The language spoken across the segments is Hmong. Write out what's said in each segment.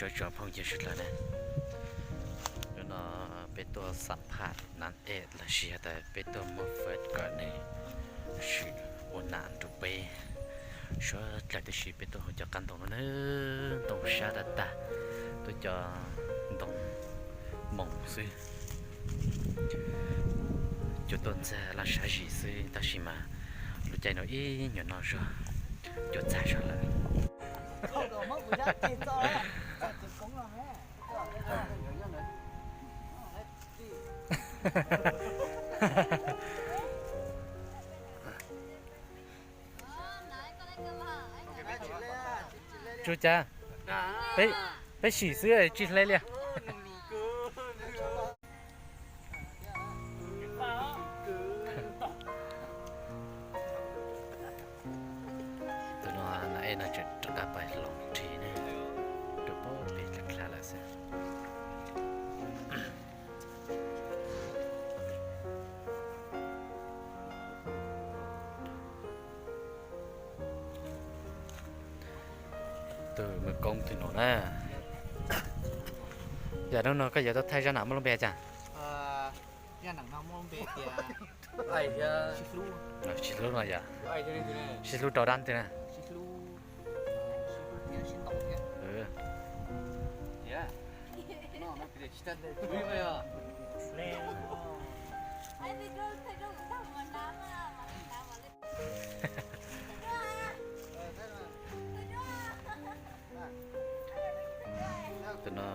Ib tsoom phooj ywg sawv daws na, hnub no peb tuaj xam phaj nam ej los sis yog tias peb tuaj muab fawb kom nws swm ua nam rau peb. Suav dlawg tib si peb tuaj hauv cov qab ntoo no na, ntoo sab tag tag, tuaj cov ntoo moos xwb. Cua tuaj ntxag laj sab zis xwb tab sis mas lub caij no ib nyuag no zog cua txag zog lawm. Tsuas cas peb sim xwb tsis hle li. Tus no nam ej no tseem rov qab pais hloov ris ne, rau pem dlha dlha lawm xwb. Tus mus koob tus no na. Yog hnub no koj yuav tuaj thaij zaj nam muaj lub npe cas? Sib hlub no yog sib hlub rau dab ntwg na. Tus no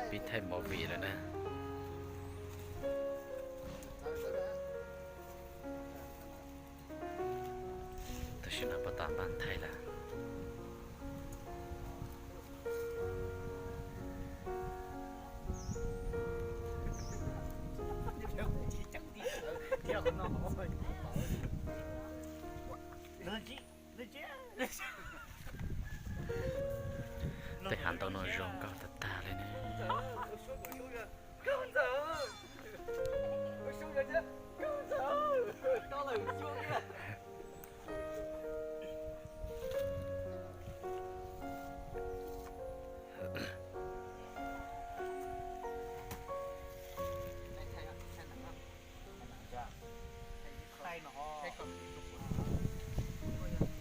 pib thaij movie lawm na. Tam sim no puag ta npaj thaij lawm. Tej hav ntoo no zoo nkauj tag tag li ne.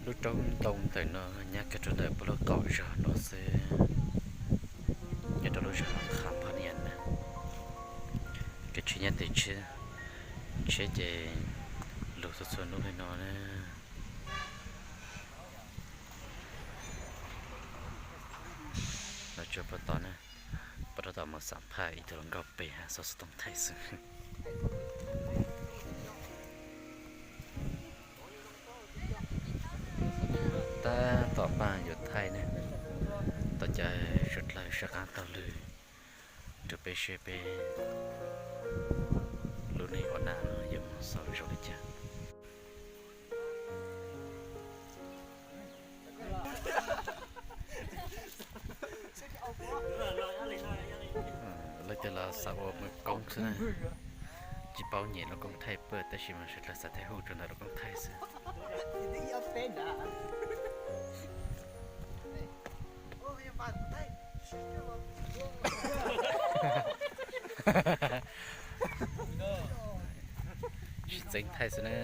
Lub roob ntoo ntawm no nyob kiag rau ntawm puag lub qaum zog no xwb, nyob rau lub zos Qhab Phaj Nias na. Kev tsheb nyob tim tsheb, tsheb ces lug txhua txhua hnub li no na. Los tsuas puag tod na, puag tod mus xam phaj ib tug hluas nkauj pem hav xov xov tooj thaij xwb. Tab tom npaj yuav thaij ne, tab cav suav dlawg sab qab taug lw rau peb seb peb lub neej ua nam no yuav mus xaus zoo li cas. Leej twg los xav ua mus koob xwb na, tsis paub nyiam lub koob thaij paj tab sis mas sawv dlawg xav thaij hu rau ntawm lub koob thaij xwb. Tsis txeeb thaij xwb na.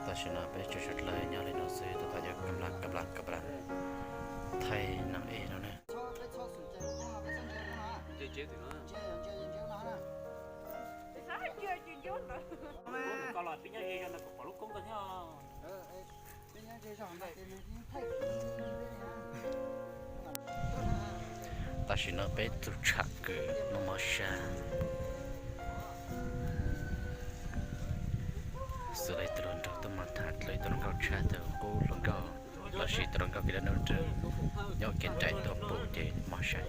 Tam sim no peb tsuas sawv dlawg nyob li no xwb, tab tom yuav kab las kab las kab las thaij nam ej no na. Tam sim no peb tug tsham kws muaj mob sab xws li tus hluas nraug tuaj mus tham dlua tus hluas nkauj tshab tus qub hluas nkauj lossis tus hluas nkauj kev dab nub nrag nyob kev nraim tuaj pum ces mob sab.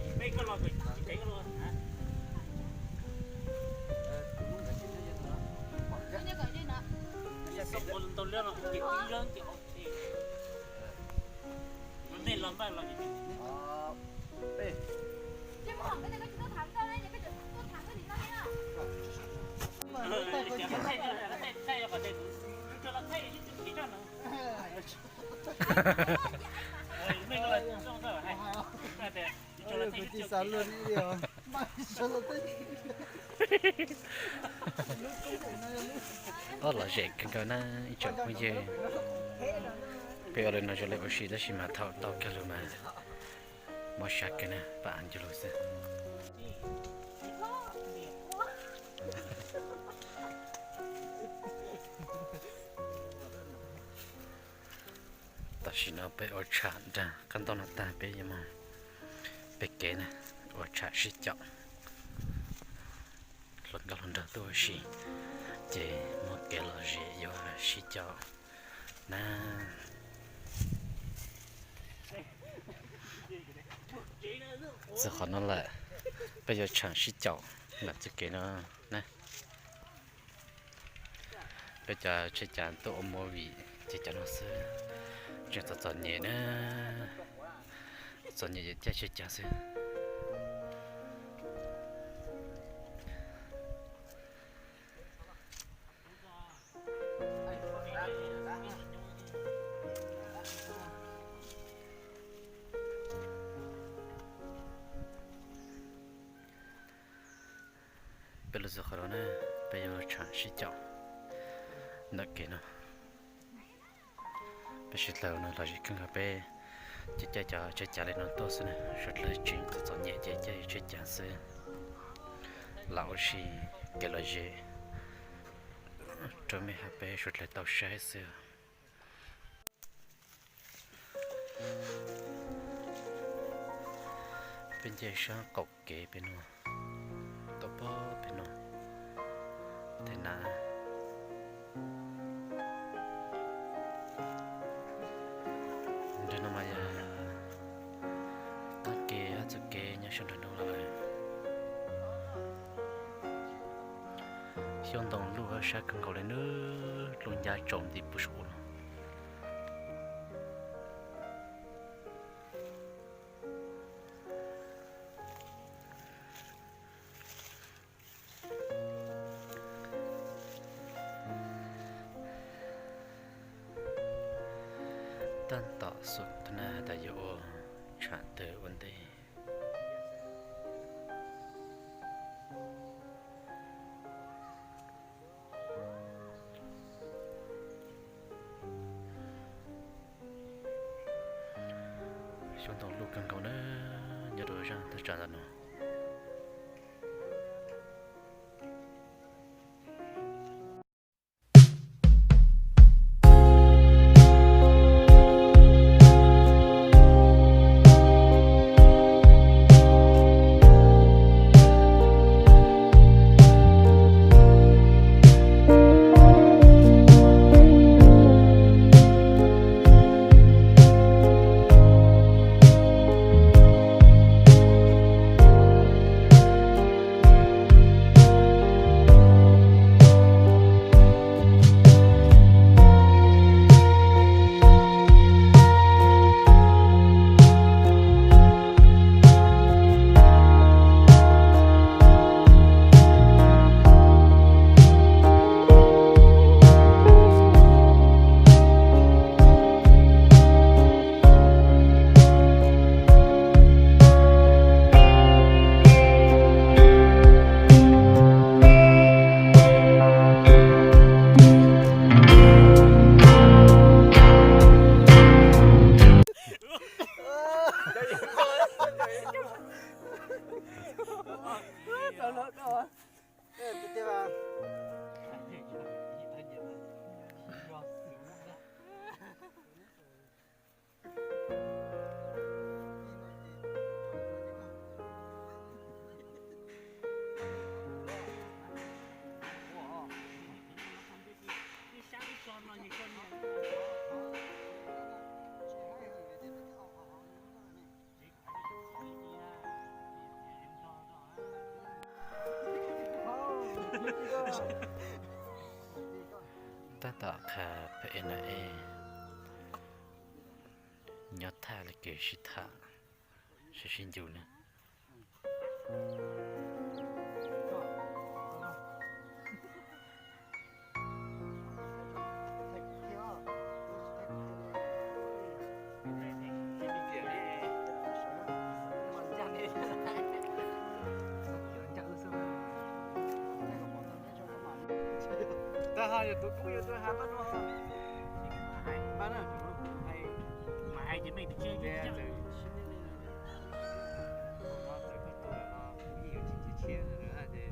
Ob lom zem kawg nkaus na ib tsoom phooj ywg. Peb ua li no zoo li ua si tab sis mas thaum tau kawg lug mas mob sab kawg na, pab av ncu lug xwb. Tam sim no peb ua tsham nraag qab ntaub no tag peb yuav moog pem kev na, ua tsham sib caum. Hluas nkauj hluas nraug tuaj ua si ces muaj kev lom zem yuav sib caum na. Txug qhov no lawm, peb yuav tsham sib caum ntawm txoj kev no na. Peb cov tsheb cav tuaj ua movie ces cov no xwb, tseem txom txom nyem na, txom nyem yuav caij tsheb cav xwb. Peb lug txug qhov no na, peb yuav tsham sib caum ntawm kev no. Peb sawv dlawg no lom zem kawg nkaus peb ces caij cov tsheb cav li no tuaj xwb na, suav dlawg tseem txom txom nyem ces caij tsheb cav xwb. Lam ua si kev lom zem rau mej hab peb suav dlawg tau saib xwb. Peb nce sab qaum kev pem no, tuaj pem no, tej na. Nrag no mas yog taag kev hab txuj kev nyob sab nrag no lawm. Xyoob ntoo luj hab sab kawg nkaus le nawb, dlub ncab tsaus nti puag saum no. Tab tom xum tag na has tas yuav ua tsham tawg ua ntej. Xyoob ntoo luj kawg nkaus na, nyob rau zaj thaj tsam ntawm no. Tab tom qha pem na es nyob thaj le kev sib tham, sib sib ncu na. Yog tus koob yog tus has pab no. Pab na, mas hais ces mej tus tshiab, txawm no txawm koj tuaj lawm no kuv yeej yuav tsis cia tshiab no ces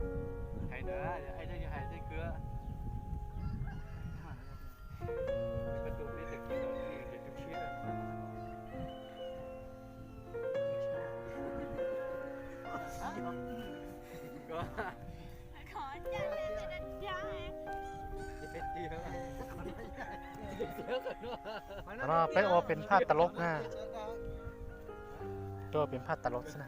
hais ntawd, hais no yog hais tej kawg. Koj tuaj peb tag kis no kuv yeej yuav tus tshiab. Qhov no peb ua pem phaj tas lov na. Peb ua pem phaj tas lov xwb na.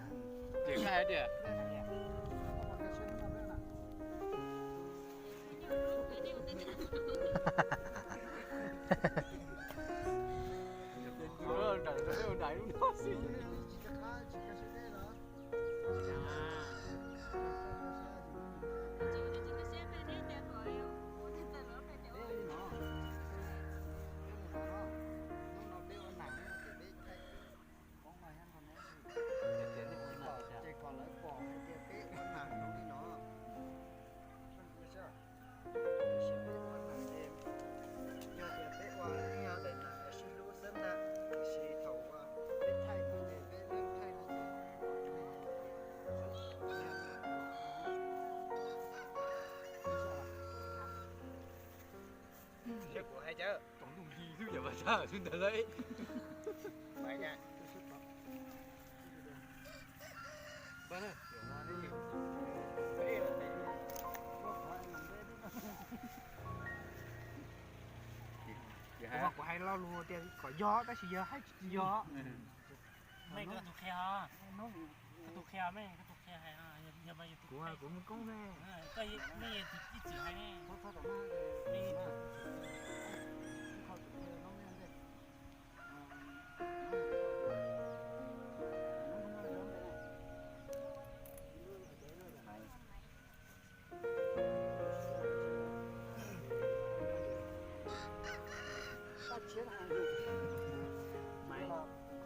Ces kom lawv pom hais tias peb ua nam zoo li no. Tab sis peb ua nam ces yog tias peb ua yeej yog daim nam sib hlub xwb ntag, tiam sis thaum uas peb thaij no ces peb yeej thaij no ces kuv hais cas tom ntuj hli xwb yam vas sab xwb ntag lauj. Kuv hais lo lus tias kom yog tab sis yog hais tsis yog. Mej koj tus qhia os, koj tus qhia mej, koj tus qhia hais, yog mas yog tus kuv, kuv mus koob ne, mej yog tus ib txwm hais ne.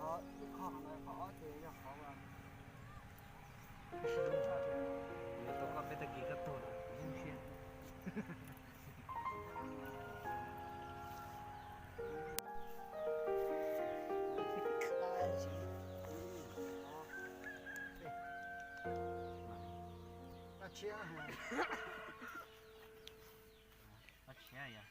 Qhov ib qho no qhov ob ces yog qhov uas kuv yuav tau koj peb tag kis koj tuag lawm kuv yeej siab. Ua tshiab yog.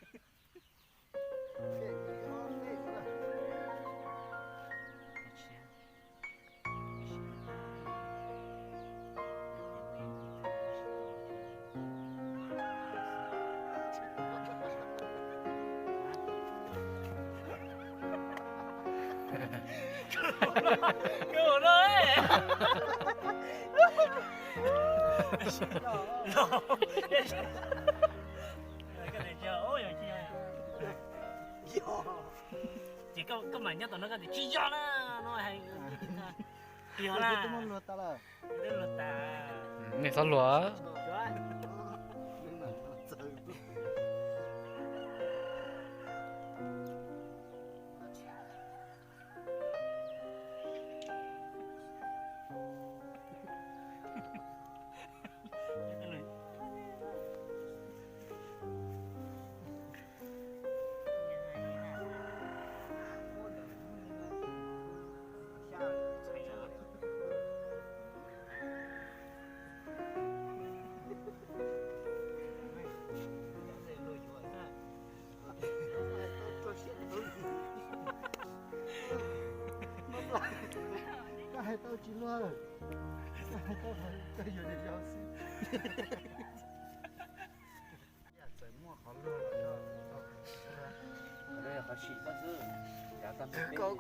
Ces koj mam nyob tom no koj tias tsis yog na, no hais yog na. Nej txhob luag. Koj hais tau tsis luag, koj hais tau qhov koj yuav niam yau xwb. Txawm muaj qhov luag los tau, qhov sim koj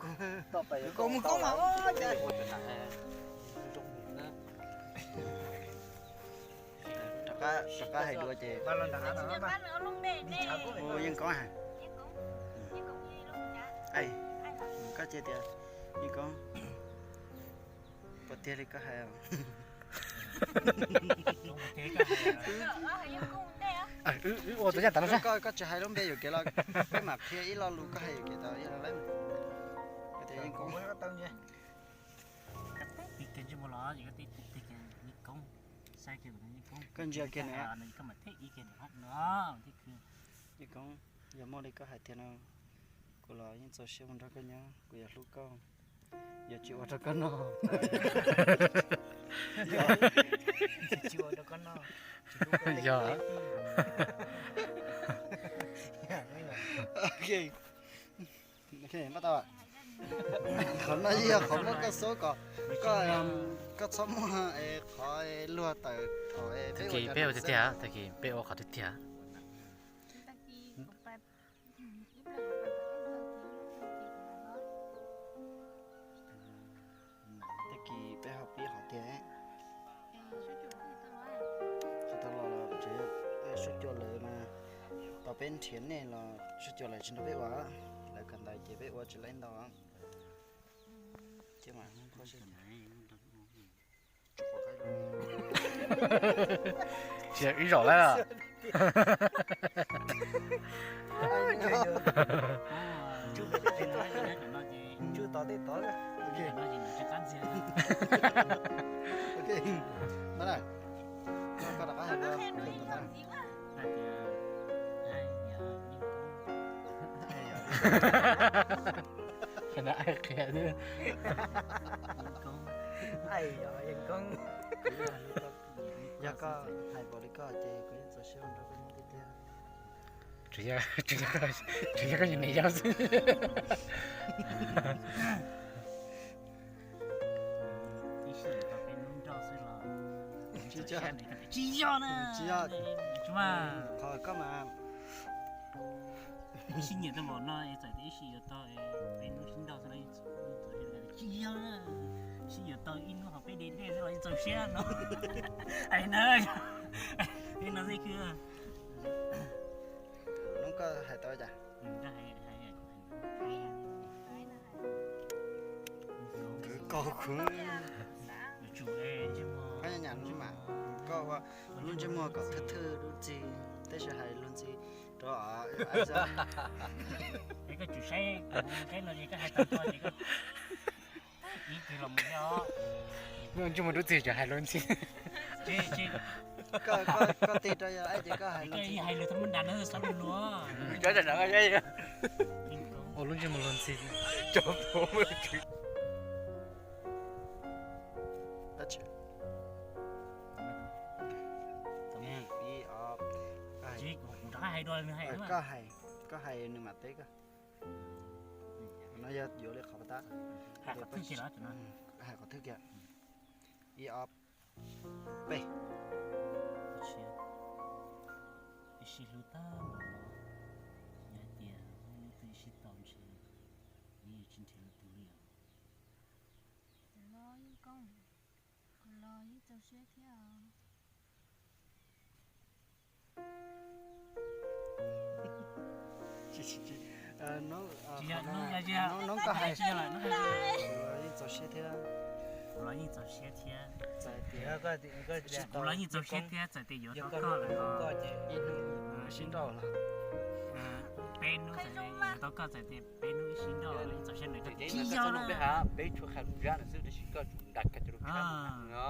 xwb. Koj mus koob mas. Rov qab hais dua ces yeej koob ha. Koj ces tias yeej koob. Puas tiag li koj hais? Wb ua tus yaj tas no saib. Koj tsis hais lub npe yuam kev los peb mam qhia ib lo lus koj hais yuam kev tau ib lo lawm. Koj ntsia kiag na. Yawg Koob, yog muaj li koj hais tiag no, kuv los yeej txaus siab mus nrog koj nyob, kuv yuav hlub koj, yuav tsis ua rau koj noj. Tsis ua rau koj noj. Yog. Ok, qhov no yog qhov muab koj xub kom koj, koj txhob muaj qhov luag tawm thaum peb ua tiag tiag, tag kis peb ua qhov tiag tiag. Tag kis peb ho pib qhov tiag. Tsis tau los, tseem sub cua lawv mas, tau peb nrhiav nej los sub cua lawv tsis nrog peb ua, lawv kawm ntawv ces peb ua tsis laib ntau. Tsis yog ib zaug lawm. Tsuj tod tej tod. Ok. Koj rov qab hais dua. Yog koj hais npaum li koj ces kuv yeej txaus siab nrog koj nyob tiag tiag. Tsuas yog koj yog niam yau xwb. Tsis yog, tsis yog, qhov koj mas sib nyiam tau npaum no es txawm tias ib sij yuav tau peb hnub sib nrauj xwb los yeej txaus siab, tsis yog, sib yuav tau ib hnub ho peb de dej xwb los yeej txaus siab no. Ai na, no xwb. Hnub koj hais tau cas? Kwv koj khwv. Koj nyam lub ntsej muag, koj ua lub ntsej muag kom thwj thwj lub txij, tab sis hais luag ntxhi rau. Es koj tsum saib, saib no es koj hais tag nrho ces koj ib tug los mus os. Lub ntsej muag lub txij tseem hais luag ntxhi. Koj tig rau yog ces koj hais luag ntxhi, hais lus thab nrad na, xav lus luag. Ua lub ntsej muag luag ntxhi. Koj hais, koj hais nws mam teb koj. No yog yuav li qhov pab tab. Hais qhov twg kiag? Ib ob peb. Ib sij hlub tag npaum no, yog hais tias muaj leej twg ib sij tau ntshe nws yuav tsis nrhiav lwm tus li os. Los yeej koob, kuv los yeej txaus siab thiab os. Hnub koj hais, yeej txaus siab thiab. Los yeej txaus siab thiab. Txawm tias, los yeej txaus siab thiab, txawm tias yuav tau koj lawm os. Ib hnub sib nrauj los, peb hnub txawm yuav tau koj, txawm tias peb hnub sib nrauj los yeej txaus siab ntawd. Tsis yog na, peb tshuav qhia lub ntsab no xwb, tab sis koj tsum nrhiav cov lus tshab no.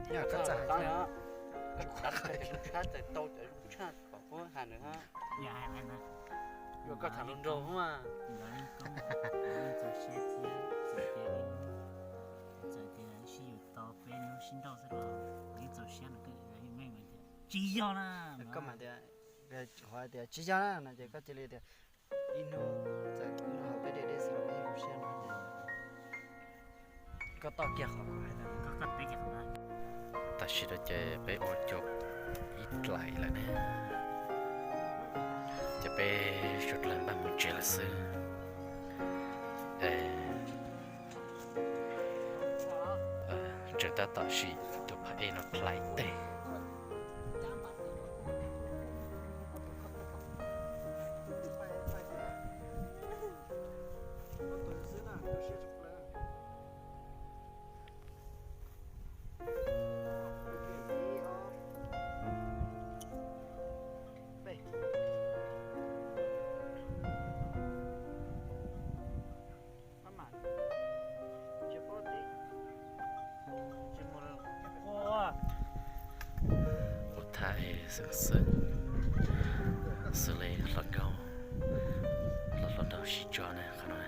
Koj txawm hais tias, koj tsum nrhiav cov lus tshab, txawm tau cov lus tshab kom puab hais ntawd hab. Yuav koj tham lus nraug mas. Txawm tias sib yuav tau peb hnub sib nrauj xwb los yeej txaus siab no. Tsis yog na, koj mas tias, qhov tias tsis yog na no ces koj cia li tias ib hnub txawm ib hnub hauv peb de dej xwb los yeej zoo siab no ces koj toj kiag qhov kuv hais ntawd. Tam sim no ces peb ua cua ib dlaim lawm ne, ces peb suav dlawg npaj mus tsev lawm xwb. Ntseeg tab tom sim tus phav ej no dlaim teg. Ua thaj xwm xwm, Xws li hluas nkauj los hluas nraug sib tso na, qhov no.